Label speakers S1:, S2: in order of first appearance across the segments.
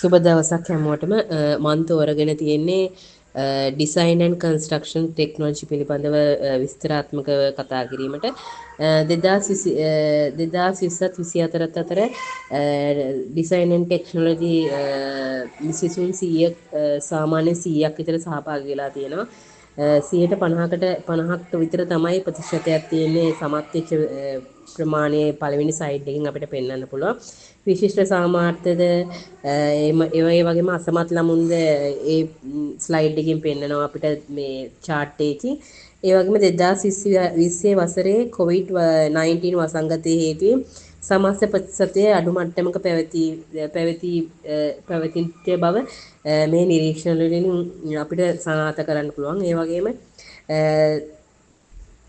S1: සුබ දවසක් හැමෝටම. මන් තෝරගෙන තියෙන්නේ ඩිසයින් ඇන්ඩ් කන්ස්ට්‍රක්ෂන් ටෙක්නොලොජි පිළිබඳව විස්තරාත්මකව කතා කිරීමට. 2020ත් 24ත් අතර ඩිසයින් ඇන්ඩ් ටෙක්නොලොජි සිසුන් 100ක්, සාමාන්‍ය 100ක් විතර සහභාගී වෙලා තියෙනවා. 50%කට 50ක් විතර තමයි ප්‍රතිශතයක් තියෙන්නේ සමත් වෙච්ච ප්‍රමාණය පළවෙනි සයිඩ් එකෙන් අපිට පෙන්වන්න පුළුවන්. විශිෂ්ට සාමාර්ථද ඒ වගේම අසමත් ළමුන්ද ඒ ස්ලයිඩ් එකෙන් පෙන්නනවා අපිට මේ චාට් එකකින්. ඒ වගේම 2020 වසරේ කොවිඩ්-19 වසංගතයේ හේතුවෙන් සමස්ත ප්‍රතිශතය අඩු මට්ටමක පැවති පැවති පැවතිච්ච බව මේ නිරීක්ෂණ වලින් අපිට සනාථ කරන්න පුළුවන්. ඒ වගේම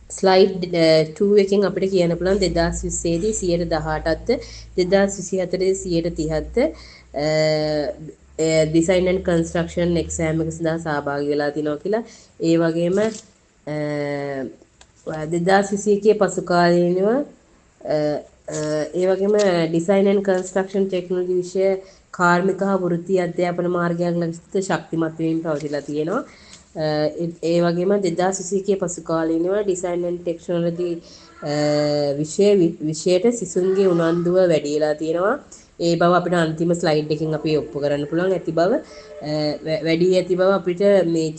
S1: ස්ලයිඩ් 2 එකෙන් අපිට කියන්න පුළුවන් 2020 දී 18%ක්ද 2024 දී 30%ක්ද ඩිසයින් ඇන්ඩ් කන්ස්ට්‍රක්ෂන් එක්සෑම් එක සඳහා සහභාගී වෙලා තිනවා කියලා. ඒ වගේම 2021 පසු කාලීනව ඒ වගේම ඩිසයින් ඇන්ඩ් කන්ස්ට්‍රක්ෂන් ටෙක්නොලොජි විෂය කාර්මික හා වෘත්තීය අධ්‍යාපන මාර්ගයක් ලෙස ශක්තිමත් වෙමින් පවතිලා තියෙනවා. ඒ වගේම 2021 පසු කාලීනව ඩිසයින් ඇන්ඩ් ටෙක්නොලොජි විෂයට සිසුන්ගේ උනන්දුව වැඩි වෙලා තියෙනවා. ඒ බව අපිට අන්තිම ස්ලයිඩ් එකෙන් අපි ඔප්පු කරන්න පුළුවන් ඇති බව, වැඩි ඇති බව අපිට මේ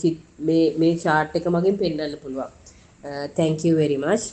S1: මේ මේ චාට් එක මගින් පෙන්වන්න පුළුවන්. Thank you very much.